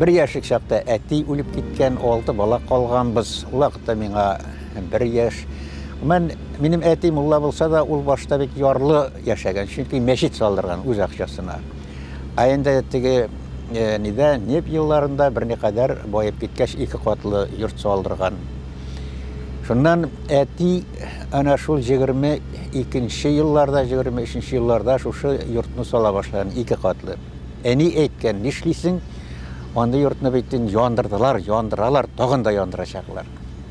Бер яшьлек чакта әти үлеп киткән, 6 бала калганбыз. Ул вакытта миңа 1 яшь. Мен, минем әти мулла булса да, ул башта бик ярлы яшәгән, чөнки мәчет салдырган үз акчасына. Ә инде теге нидә, нефть елларында берникадәр баеп киткәч, 2 катлы йорт салдырган. Шуннан әти ана шул 22 елларда, 23 елларда шушы йортны сала башлаган, 2 катлы. Әни әйткән, нишлисең? Анда йортны бит инде яндырдылар, яндыралар, тагын да яндырачаклар.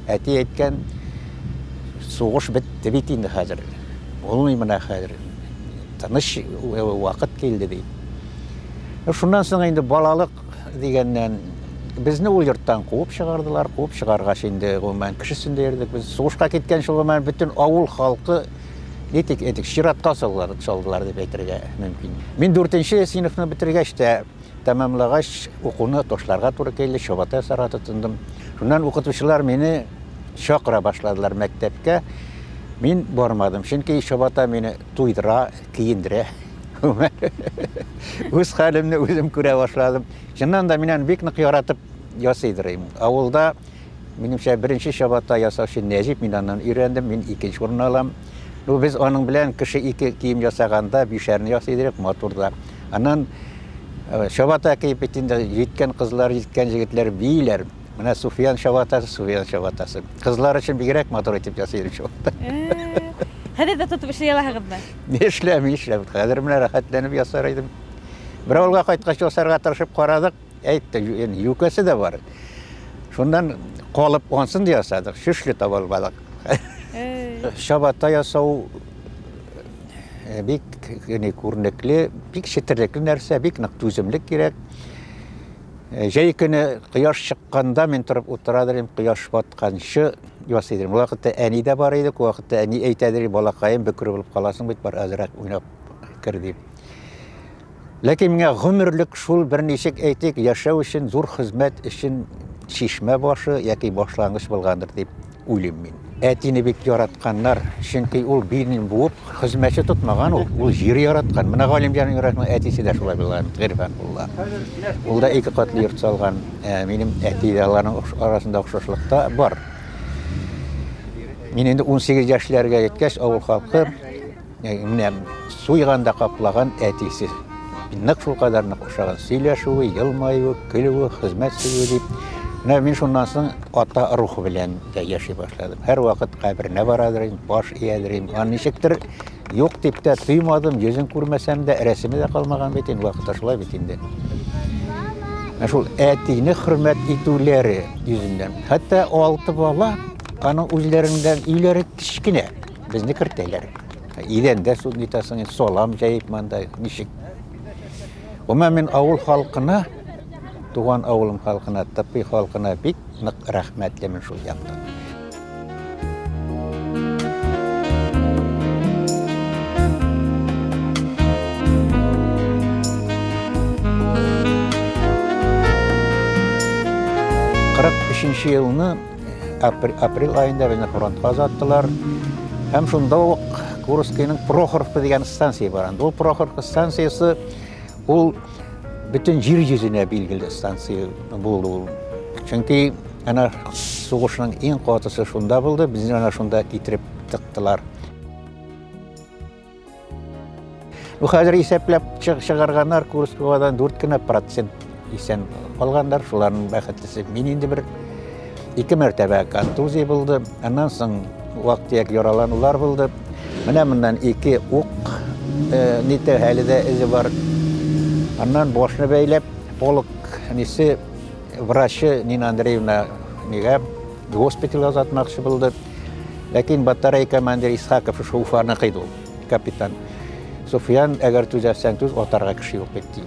Әти әйткән, сугыш бетте бит инде хәзер. Булмый менә хәзер. Тыныч вакыт килде ди. Шуннан соң инде балалык дигәннән безне ул йорттан куып чыгардылар. Куып чыгаргач инде гомумән кешесен дә йөрдек. Без сугышка киткән шул гомумән бөтен авыл халкы нитик әйтик, чиратка салдылар дип әйтергә мөмкин. Мин 4нче сыйныфны бетергәч тә тәмамлагач укуны ташларга туры килде, чабата ясарга тотындым. Шуннан укытучылар мине чакыра башладылар мәктәпкә. Мин бармадым, чөнки чабата мине туйдыра, киендерә. Үз хәлемне үзем күрә башладым. Чыннан да мин аны бик нык яратып ясыйдыр идем. Авылда минемчә беренче чабата ясаучы Нәҗип, мин аннан өйрәндем, мин икенче урын алам. Ну, без аның белән кеше ике кием ясаганда бишәрне ясый идек, матур да. Аннан чабата киеп бит инде җиткән кызлар, җиткән егетләр бииләр. Менә Суфиян чабатасы, Суфиян чабатасы. Кызлар өчен бигрәк матур итеп ясый идек чабата. Хәзер дә тотып эшли алаһыгызмы? Нишләм, нишләм. Хәзер менә рәхәтләнеп ясар идем. Бер авылга кайткач ясарга тырышып карадык. Әйтте, юкәсе дә бар. Шуннан калып ансын да ясадык, шөшле таба алмадык. Чабата ясау бик күренекле, бик четерекле нәрсә, бик нык түземлек кирәк. Җәй көне кояш чыкканда мин торып утыра идем, кояш батканчы ясый идем. Ул вакытта әни дә бар иде, ул вакытта әни әйтә иде, балакаем, бөкре булып каласың бит, бар әзрәк уйнап кер дип. Ләкин миңа гомерлек шул берничек әйтик, яшәү өчен, зур хезмәт өчен чишмә башы яки башлангыч булгандыр дип уйлыйм мин. Әтине бик яратканнар, чөнки ул билен буып хезмәтче тотмаган ул, ул җир яраткан. Менә Галимҗанның яраткан әтисе дә шулай булган, Гыйрфан мулла. Ул да 2 катлы йорт салган. Минем әти дә аларның арасында охшашлык та бар. Мин инде 18 яшьләргә җиткәч, авыл халкы менә суйганда каплаган әтисе. Нык шул кадәр нык охшаган сөйләшүе, елмаюы, көлүе, хезмәт сөюе дип. Менә мин шуннан соң ата рухы белән дә яши башладым. Һәр вакыт каберенә барадыр идем, баш иядер идем. Аны ничектер юк дип тә тоймадым, йөзен күрмәсәм дә, рәсеме дә калмаган бит инде, вакытта шулай бит инде. Менә шул әтине хөрмәт итүләре йөзеннән. Хәтта 6 бала аның үзләреннән өйләре кечкенә, безне кертәләр. Идәндә су нитәсең, салам җәеп монда ничек. Гомумән мин авыл халкына, туган авылым халкына, Тыпый халкына бик нык рәхмәтлемен шул яктан. Кырык өченче елны апрель айында безне фронтка озаттылар. Һәм шунда ук Курскийның Прохоровка дигән станция бар. Анда ул Прохоровка станциясе ул бөтен җир йөзенә билгеле станция булды ул. Чөнки ана сугышның иң катысы шунда булды, безне ана шунда китереп тыктылар. Бу хәзер исәпләп чыгарганнар, Курскийдан дүрт кенә процент исән калганнар, шуларның бәхетлесе мин инде бер 2 мәртәбә контузия булды, аннан соң вак-төяк яраланулар булды. Менә моннан 2 ук нитә әле дә эзе бар. Аннан башны бәйләп, полк нисе врачы Нина Андреевна нигә госпитальгә озатмакчы булды. Ләкин батарея командиры Исхаков шушы Уфаны кыйды ул, капитан. Суфиян, әгәр түзәсәң түз, атарга кеше юк бит ди.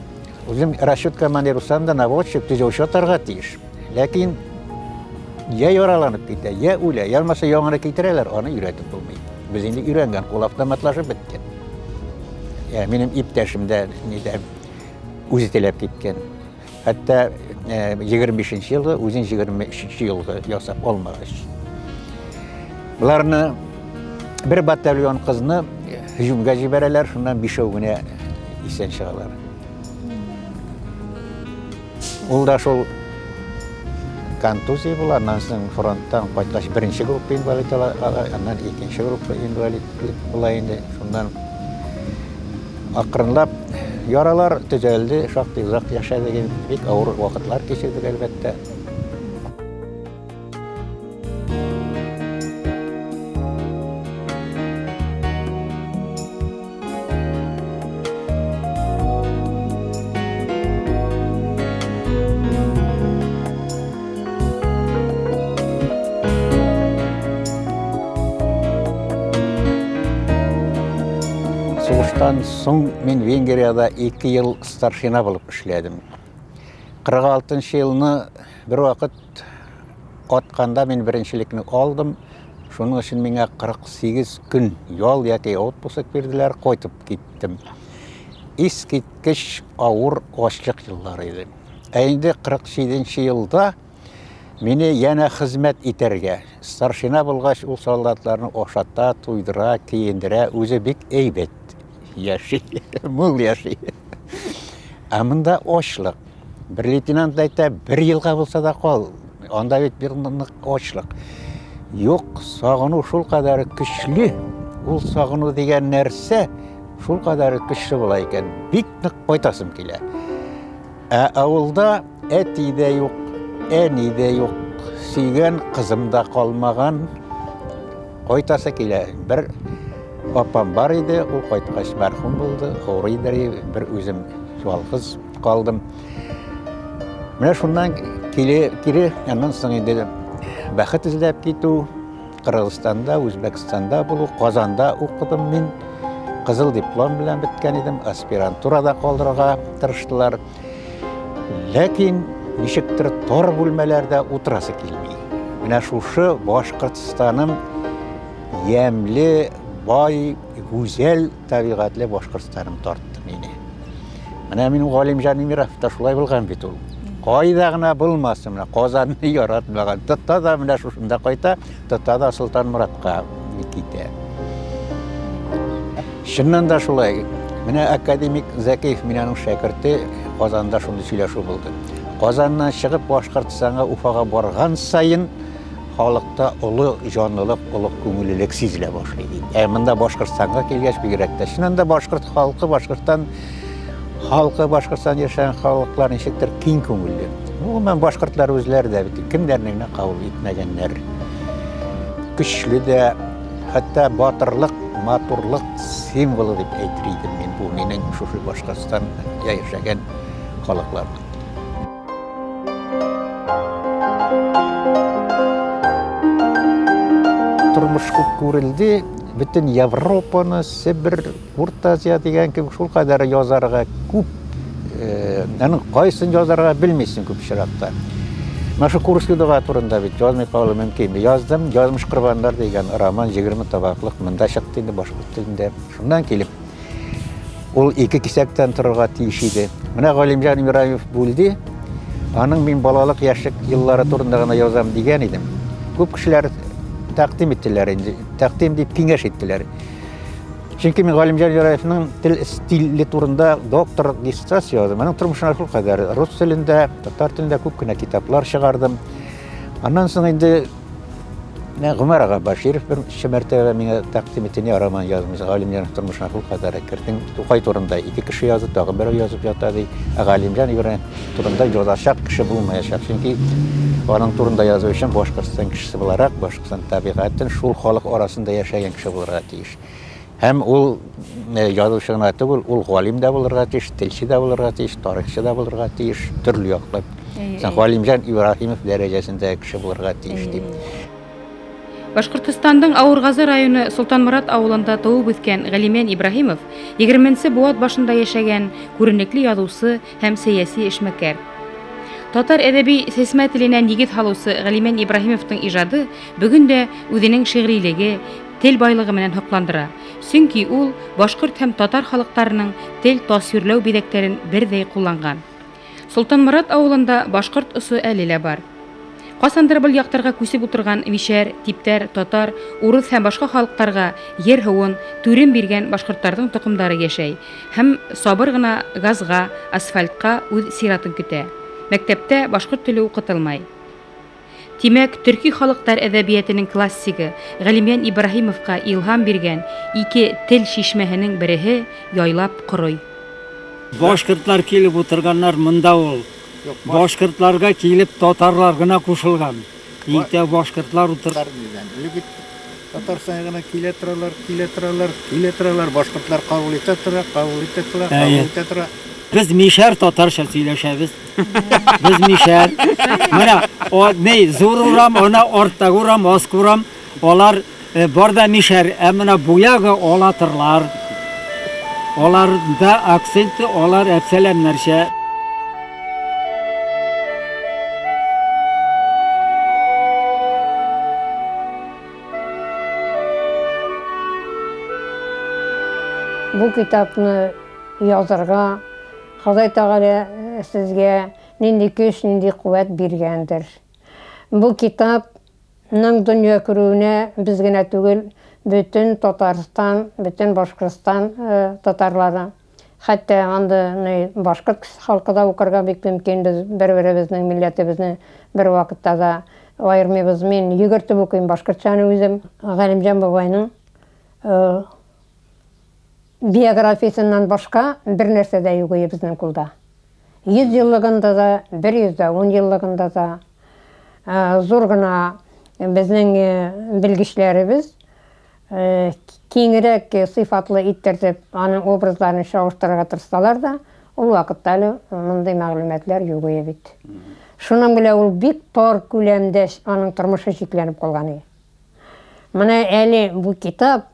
Үзем расчет командиры булсам да, наводчик төзәүче атарга тиеш. Ләкин я яраланып китә, я үлә, я булмаса яңаны китерәләр, аны өйрәтеп булмый. Без инде өйрәнгән, кул автоматлашып беткән. Я, минем иптәшем дә нидә үзе теләп киткән. Хәтта егерме бишенче елгы, үзен егерме өченче елгы ясап алмагач. Боларны бер батальон кызны һөҗүмгә җибәрәләр, шуннан бишәү генә исән чыгалар. Ул да шул контузия була, аннан соң фронттан кайткач беренче группа инвалид ала, аннан икенче группа инвалидлек була инде. Шуннан акрынлап яралар төзәлде, шактый озак яшәдек, бик авыр вакытлар кичердек, әлбәттә. Сугыштан соң мин Венгрияда 2 ел старшина булып эшләдем. 46 елны бер вакыт атканда мин беренчелекне алдым. Шуның өчен миңа 48 көн ял яки отпуск бирделәр, кайтып киттем. Искиткеч авыр ачлык еллары иде. Ә инде 47 елда мине янә хезмәт итәргә, старшина булгач, ул солдатларны ашата, туйдыра, киендерә, үзе бик әйбәт яши, мул яши. Ә монда ачлык. Бер лейтенант әйтә, бер елга булса да кал. Анда бит бер нык ачлык. Юк, сагыну шул кадәр көчле. Ул сагыну дигән нәрсә шул кадәр көчле була икән. Бик нык кайтасым килә. Ә авылда әти дә юк, әни дә юк, сөйгән кызым да калмаган. Кайтасы килә. Бер апам бар иде, ул кайткач мәрхүм булды, авырый иде, бер үзем ялгыз калдым. Менә шуннан кире, аннан соң инде бәхет эзләп китү, Кыргызстанда, Үзбәкстанда булу, Казанда укыдым мин. Кызыл диплом белән беткән идем, аспирантурада калдырырга тырыштылар. Ләкин ничектер тар бүлмәләрдә утырасы килми. Менә шушы Башкортстаным ямьле, бай, гүзәл табигатьле Башкортстаным тартты мине. Менә минем Галимҗан Имиров та шулай булган бит ул. Кайда гына булмасын, менә Казанны яратмаган. Тота да менә шушында кайта, тота да Солтанморатка китә. Чыннан да шулай. Менә академик Зәкиев, мин аның шәкерте, Казанда шундый сөйләшү булды. Казаннан чыгып Башкортстанга, Уфага барган саен халыкта олы җанлылык, олы күңеллелек сизелә башлый ди. Ә монда Башкортстанга килгәч бигрәк тә. Чыннан да башкорт халкы, Башкортстан халкы, Башкортстан яшәгән халыклар ничектер киң күңелле. Гомумән башкортлар үзләре дә бит кемнәрне генә кабул итмәгәннәр. Көчле дә, хәтта батырлык, матурлык символы дип әйтер идем мин бу минем шушы Башкортстан яшәгән халыкларны. Тормыш күп күрелде, бөтен Европаны, Себер, Урта Азия дигән кебек шул кадәр язарга күп, аның кайсын язарга белмисең күп очракта. Менә шу Курский дуга турында бит язмый калу мөмкин. Яздым, Язмыш корбаннар дигән роман 20 табаклык монда чыкты инде башкорт телендә. Шуннан килеп ул 2 кисәктән торырга тиеш иде. Менә Галимҗан Ибраһимов бүлде. Аның мин балалык, яшьлек еллары турында гына язам дигән идем. Күп кешеләр тәкъдим иттеләр инде, тәкъдим дип киңәш иттеләр. Чөнки мин Галимҗан Ибраһимовның тел стиле турында доктор диссертация яздым. Аның тормышына шул кадәр рус телендә, татар телендә күп кенә китаплар чыгардым. Аннан соң инде Гомәр ага Баширов бер мәртәбә миңа тәкъдим итте, не роман язмыш, Галимҗан тормышына шул кадәр кердең. Тукай турында 2 кеше язды, тагын берәү язып ята ди. Ә Галимҗан Ибраһимов турында язачак кеше булмаячак. Чөнки аның турында язу өчен Башкортстан кешесе буларак, Башкортстан табигатен шул халык арасында яшәгән кеше булырга тиеш. Һәм ул язучы гына түгел, ул галим дә булырга тиеш, телче дә булырга тиеш, тарихчы да булырга тиеш, төрле яклап. Сән Галимҗан Ибраһимов дәрәҗәсендә кеше булырга тиеш дип. Башкортостандың Ауырғазы районы Солтанморат ауылында тыуып үҫкән Ғәлимйән Ибраһимов егерменсе быуат башында йәшәгән күренекле яҙыусы һәм сәйәси эшмәкәр. Татар әҙәби сәсмә теленә нигеҙ һалыусы Ғәлимйән Ибраһимовтың ижады бөгөн дә үҙенең шиғрилеге, тел байлығы менән һоҡландыра. Сөнки ул башҡорт һәм татар халыҡтарының тел тасвирләү биҙәктәрен берҙәй ҡулланған. Солтанморат ауылында башҡорт осо әле лә бар. Ҡасандыр был яҡтарға күсеп ултырған мишәр, типтәр, татар, урыҫ һәм башҡа халыҡтарға ер һыуын, түрен биргән башҡорттарҙың тоҡомдары йәшәй һәм сабыр ғына газға, асфальтҡа үҙ сиратын көтә. Мәктәптә башҡорт теле уҡытылмай. Тимәк, төрки халыҡтар әҙәбиәтенең классигы Ғәлимйән Ибраһимовҡа илһам биргән ике тел шишмәһенең береһе яйлап ҡорой. Башҡортлар килеп ултырғандар мында ул. Башҡортларға килеп татарлар ғына ҡушылған. Иктә башҡортлар ултыр. Татарстан ғына килә торалар, килә торалар, килә торалар, башҡортлар ҡабул итә тора, ҡабул итә тора, ҡабул итә тора. Беҙ мишәр татарса һөйләшәбеҙ. Беҙ мишәр. Мына, ни, ҙур урам, ана арттағы урам, аҫҡы урам, улар бар ҙа мишәр, ә мына буяғы алатырлар. Уларҙа акценты, улар әпсәләмнәрсә. Бу китапны язырға Хоҙай Тәғәлә сезгә ниндәй көс, ниндәй ҡеүәт биргәндер. Бу китапның донъя күреүенә беҙ генә түгел, бөтөн Татарстан, бөтөн Башҡортостан татарлары, хәтта анда башҡорт халҡы да уҡырға бик мөмкин. Беҙ бер-беребеҙҙең милләтебеҙҙе бер ваҡытта да айырмайбыҙ. Мин йүгертеп уҡыйым башҡортсаны үҙем. Ғәлимйән бабайның биографиясынан башҡа бер нәрсә дә юҡ беҙҙең ҡулда. 100 йыллығында да, 110 йыллығында да ҙур ғына беҙҙең белгесләребеҙ киңерәк сифатлы иттереп аның образларын сағыштырырға тырышһалар ҙа, ул ваҡытта әле бындай мәғлүмәтләр юҡ ине бит. Шуның белән ул бик тар күләмдә аның тормошо сикләнеп ҡалған ине. Мына әле бу китап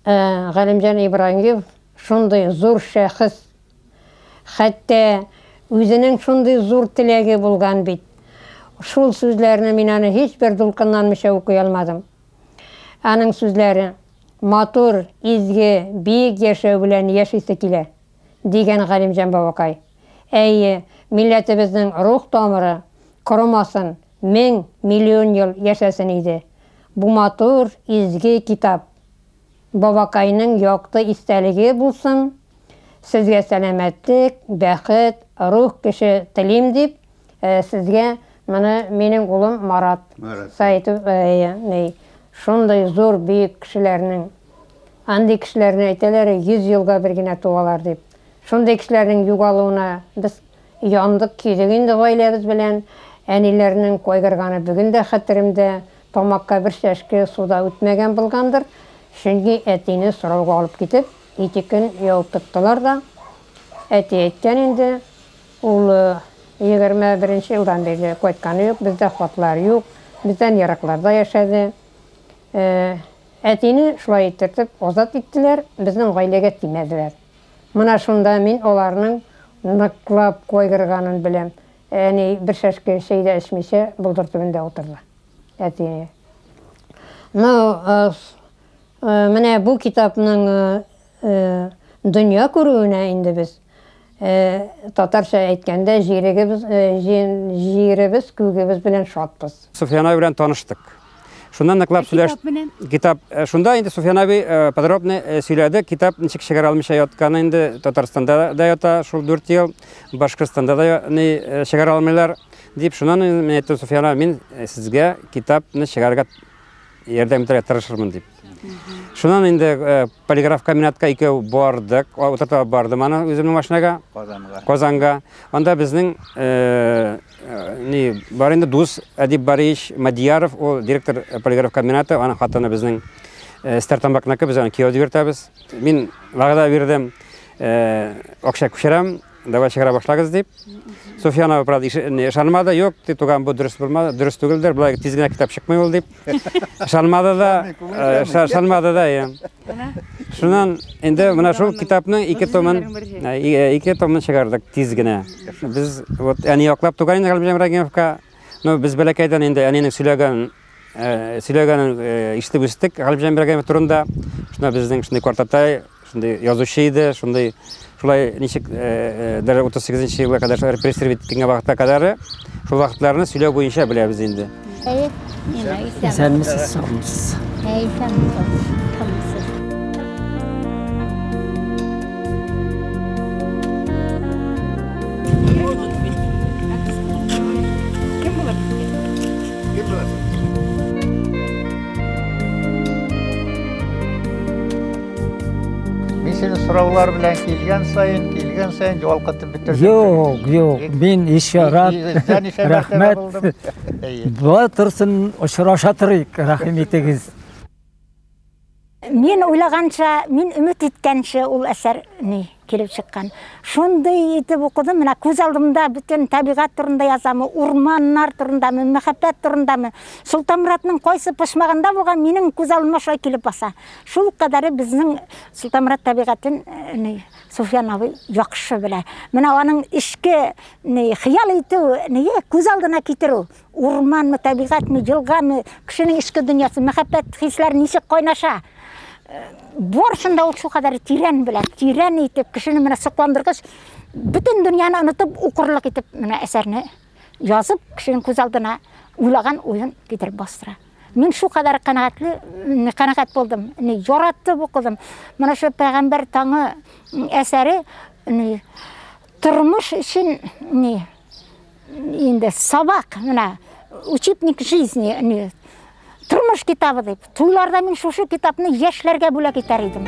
Ғәлимйән Ибраһимов шундай ҙур шәхес, хәтта үҙенең шундай ҙур теләге булған бит. Шул сүҙләрен мин аны һис бер дулҡынланмыйса уҡый алманым. Аның сүҙләре: матур, изге, бейек йәшәү белән йәшисе килә, дигән Ғәлимйән бабаҡай. Әйе, милләтебеҙҙең рух тамыры ҡоромаһын, 1000 миллион йыл йәшәсен ине. Бу матур, изге китап бабаҡайның яҡты иҫтәлеге булсын. Сезгә сәләмәтлек, бәхет, рух кеше телим дип, сезгә мына минең улым Марат Сәйітов, шундай ҙур бейек кешеләрнең, андый кешеләрне әйтәләр, 100 йылға бер генә тыуалар дип. Шундай кешеләрнең юғалыуына беҙ яндыҡ, көйҙөк инде ғаиләбеҙ белән. Әниләренең ҡайғырғаны бөгөн дә хәтеремдә, тамаҡҡа бер сәшке су ҙа үтмәгән булғандыр. Сөнки әтине сорауға алып китеп, 2 көн яуып тоттолар ҙа, әти әйткән инде, ул 21 йылдан бирле ҡайтҡаны юҡ, беҙҙә хатлар юҡ, беҙҙән йыраҡларҙа йәшәне. Әтине шулай иттереп азат иттеләр, беҙҙең ғаиләгә тимәделәр. Мына шунда мин уларның ныҡлап ҡайғырғанын беләм. Әни бер шәшке сәй ҙә эсмәйсә болдор төбөндә ултырҙы әтине. Мына бу китапның донъя күреүенә инде беҙ татарса әйткәндә җирегебез, җиребез, күгебез белән шатбыз. Суфиян абый белән таныштык. Шуннан ныклап сөйләштек. Китап шунда инде Суфиян абый подробно сөйләде. Китап ничек чыгара алмыйча ятканы инде Татарстанда да ята шул 4 ел, Башкортстанда да ни чыгара алмыйлар дип. Шуннан мин әйттем Суфиян абый, мин сезгә китапны чыгарырга ярдәм итәргә тырышырмын дип. Шуннан инде полиграф комбинатка икәү бардык, утыртып бардым аны үземнең машинага, Казанга. Казанга. Анда безнең ни бар инде дус Әдип Бариевич Мадияров, ул директор полиграф комбинаты, аның хатыны безнең Стартамбакныкы, без аны кияү дип йөртәбез. Мин вәгъдә бирдем, акча күчерәм, давай чыгара башлагыз дип. Суфиян абый, правда, ышанмады, юк, дип, туган, бу дөрес булмады, дөрес түгелдер, болай тиз генә китап чыкмый ул дип. Ышанмады да, ышанмады да, иә. Шуннан инде менә шул китапның ике томын чыгардык тиз генә. Без вот әни яклап туган инде Галимҗан Ибрагимовка, но без бәләкәйдән инде әнинең сөйләгәнен ишетеп үстек Галимҗан Ибрагимов турында. Шунда безнең шундый картатай, шундый язучы иде, шундый шулай ничек даже 38 елга кадәр репрессия иткән вакытка кадәр шул вакытларны сөйләү буенча беләбез инде. Исәнмесез, саумысыз? Исәнмесез. Мин сине сораулар белән килгән сайын, килгән сайын ялкытып бетердем. Юк, юк, мин еще рад. Рәхмәт. Була торсын, очраша торыйк, рәхим итегез. Мин уйлаганча, мин өмет иткәнчә ул әсәр ни килеп чыккан. Шундый итеп укыдым, менә күз алдымда бөтен табигать турында язамы, урманнар турындамы, мәхәббәт турындамы. Солтанморатның кайсы почмагында булган минем күз алдыма шулай килеп баса. Шул кадәре безнең Солтанморат табигатен ни Суфиян абый яхшы белә. Менә аның эчке ни хыял итү, ни күз алдына китерү, урманмы, табигатьме, елгамы, кешенең эчке дөньясы, мәхәббәт хисләре ничек кайнаша. Барысын да ул шул кадәр тирән белә, тирән итеп, кешене менә сокландыргыч, бөтен дөньяны онытып укырлык итеп менә әсәрне язып, кешенең күз алдына уйлаган уен китереп бастыра. Мин шул кадәр канәгатьле, канәгать булдым, яратып укыдым. Менә шу Пәйгамбәр таңы әсәре тормыш өчен инде сабак, менә учебник жизни, тормыш китабы дип. Туйларда мин шушы китапны яшьләргә бүләк итәр идем.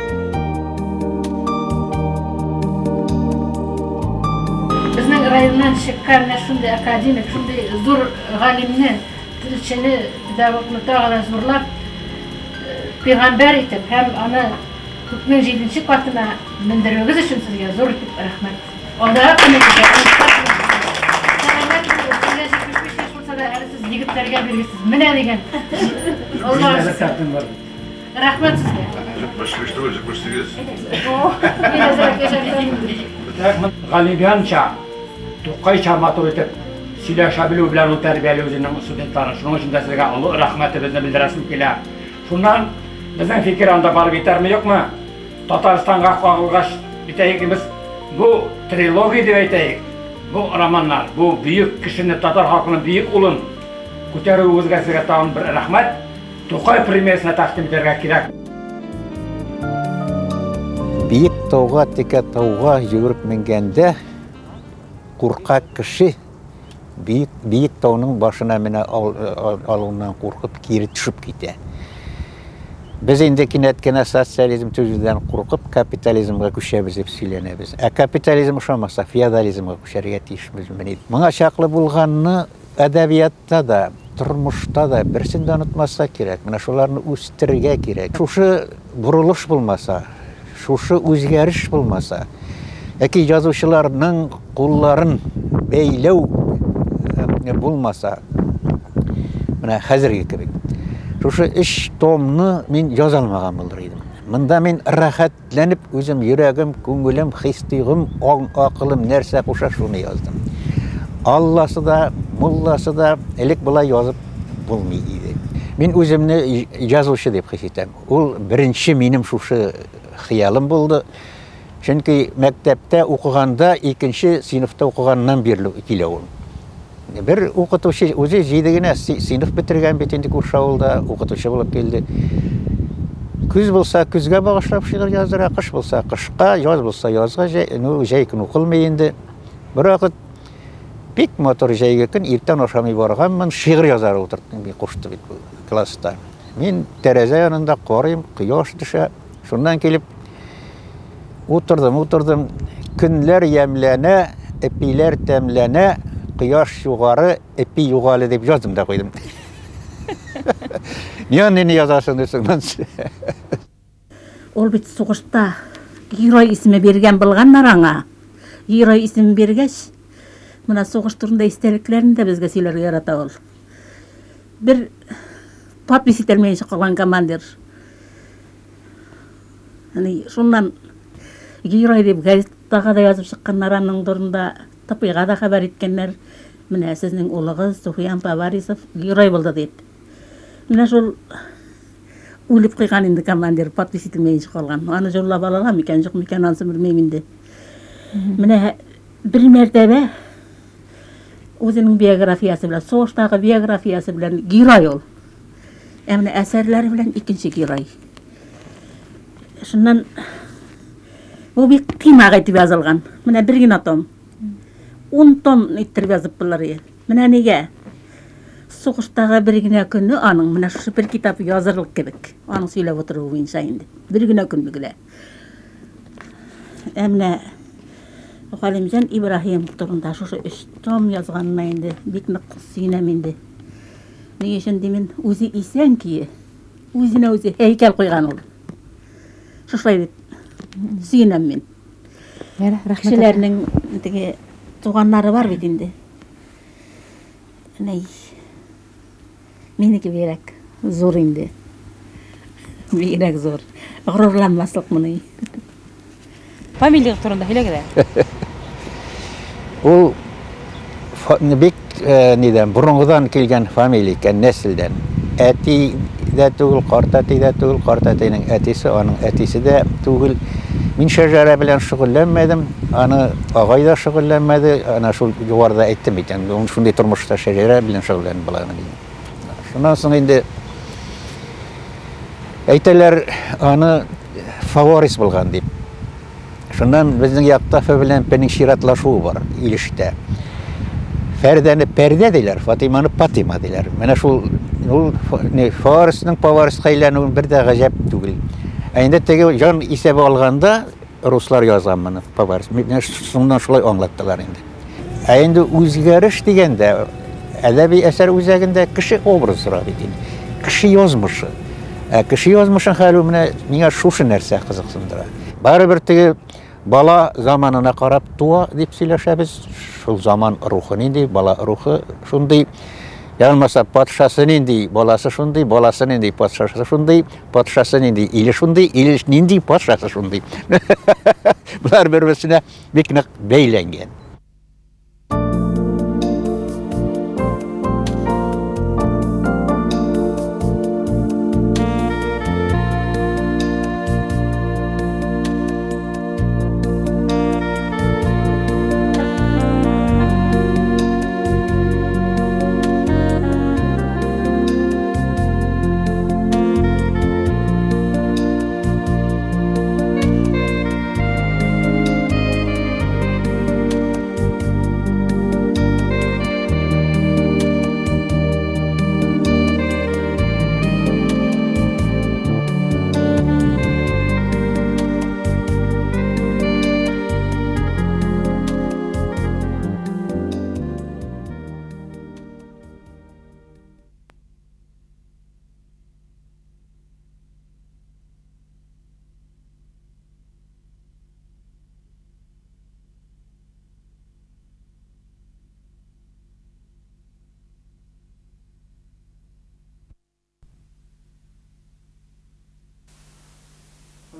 Безнең районнан чыккан менә шундый академик, шундый зур галимне, телчене, педагогны тагы да зурлап, пәйгамбәр итеп һәм аны күкнең 7нче катына мендерүегез өчен сезгә зур итеп рәхмәт. Аллаһ көне сез егетләргә биргесез. Менә дигән. Аллаһ рәхмәт сезгә. 75 түгел, 78. Мин әзрәк яшәп инде. Галимҗанча, Тукайча матур итеп сөйләшә белү белән ул тәрбияли үзенең студентларын. Шуның өчен дә сезгә олы рәхмәтебезне белдерәсем килә. Шуннан безнең фикер анда барып җитәрме, юкмы? Татарстанга кагылгач, әйтәйек, без бу трилогия дип әйтәйек. Бу романнар, бу бөек кешене, татар халкының бөек улын күтәрүегезгә сезгә тагын бер рәхмәт. Тукай премиясенә тәкъдим итәргә кирәк. Биек тауга, текә тауга йөгереп менгәндә куркак кеше биек тауның башына менә алуыннан куркып кире төшеп китә. Без инде кинәт кенә социализм төзүдән куркып капитализмга күчәбез дип сөйләнәбез. Ә капитализм ошамаса, феодализмга күчәргә тиешбез. Моңа чаклы булганны әдәбиятта да, тормышта да берсен дә онытмаска кирәк. Менә шуларны үстерергә кирәк. Шушы борылыш булмаса, шушы үзгәреш булмаса, яки язучыларның кулларын бәйләү булмаса, менә хәзерге кебек. Шушы 3 томны мин яза алмаган булыр идем. Монда мин рәхәтләнеп үзем йөрәгем, күңелем, хис-тойгым, аң, акылым нәрсә куша шуны яздым. Алласы да, мулласы да элек болай язып булмый иде. Мин үземне язучы дип хис итәм. Ул беренче минем шушы хыялым булды. Чөнки мәктәптә укыганда, 2нче сыйныфта укыганнан бирле килә ул. Бер укытучы үзе 7 генә сыйныф бетергән бит инде күрше авылда укытучы булып килде. Көз булса көзгә багышлап шигырь яздыра, кыш булса кышка, яз булса язга, җәй көн укылмый инде. Бер вакыт бик матур җәйге көн, иртән ашамый барганмын, шигырь язар утырттым, бик кушты бит бу класста. Мин тәрәзә янында карыйм, кояш төшә. Шуннан килеп утырдым, утырдым. Көннәр ямьләнә, эпиләр тәмләнә, кояш югары, эпи югалы дип яздым да куйдым. Ни аны ни язасың дисең? Ул бит сугышта герой исеме биргән булганнар аңа. Герой исеме биргәч, менә сугыш турында истәлекләрен дә безгә сөйләргә ярата ул. Бер подпись итәлмәенчә калган командир. Яни шуннан герой дип газетага да язып чыкканнар аның турында, Тапыйга да хәбәр иткәннәр. Менә сезнең улыгыз Суфиян Поварисов герой булды дип. Менә шул үлеп куйган инде командир, подпись ителмәенчә калган. Аны җорлап ала микән, юк микән, ансы белмим инде. Менә бер мәртәбә үзенең биографиясе белән, сугыштагы биографиясе белән герой ул. Ә менә әсәрләре белән икенче герой. Шуннан бу бик тыйнак итеп язылган. Менә бер генә том. 10 том иттереп язып булыр иде. Менә нигә? Сугыштагы бер генә көнне аның менә шушы бер китап язырлык кебек. Аның сөйләп утыруы буенча инде. Бер генә көнне генә. Ә менә Галимҗан Ибраһимов турында шушы 3 том язганына инде бик нык сөенәм инде. Ни өчен димен, үзе исән кие, үзенә үзе һәйкәл куйган ул. Шушылай дип сөенәм мин. Кешеләрнең теге туганнары бар бит инде. Әнә минеке бигрәк зур инде. Бигрәк зур. Горурланмаслык моны. Фамилия турында һөйләгез әле. Ул бик нидән, борынгыдан килгән фамилия икән, нәселдән. Әти дә түгел, картәти дә түгел, картәтинең әтисе, аның әтисе дә түгел. Мин шәҗәрә белән шөгыльләнмәдем, аны агай да шөгыльләнмәде, ана шул югарыда әйттем бит, ул шундый тормышта шәҗәрә белән шөгыльләнеп була. Шуннан соң инде әйтәләр, аны фаворис булган дип. Шуннан безнең якта Ф белән Пнең чиратлашуы бар, Илештә. Фәрдәне Пәрдә диләр, Фатиманы Патима диләр. Менә шул ул фаворисның фавориска әйләнүен бер дә гаҗәп түгел. Ә инде теге җан исәбе алганда руслар язган моны фаворис. Менә шуннан шулай аңлаттылар инде. Ә инде үзгәреш дигәндә әдәби әсәр үзәгендә кеше образы тора бит инде. Кеше язмышы. Ә кеше язмышын хәлү менә миңа шушы нәрсә кызыксындыра. Барыбер теге бала заманына карап туа дип сөйләшәбез. Шул заман рухы нинди, бала рухы шундый. Янмаса патшасы нинди, баласы шундый, баласы нинди, патшасы шундый, патшасы нинди, иле шундый, иле нинди, патшасы шундый. Булар бер-берсенә бик нык бәйләнгән.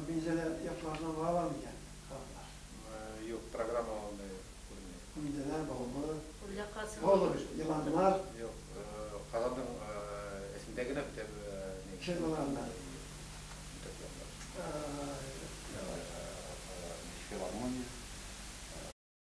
Минзәлә якларына баралар микән халыклар? Юк, программа андый күренми. Минзәлә, Баулы. Баулы бит, еланнар. Юк, Казанның эчендә генә бит. Чынларында.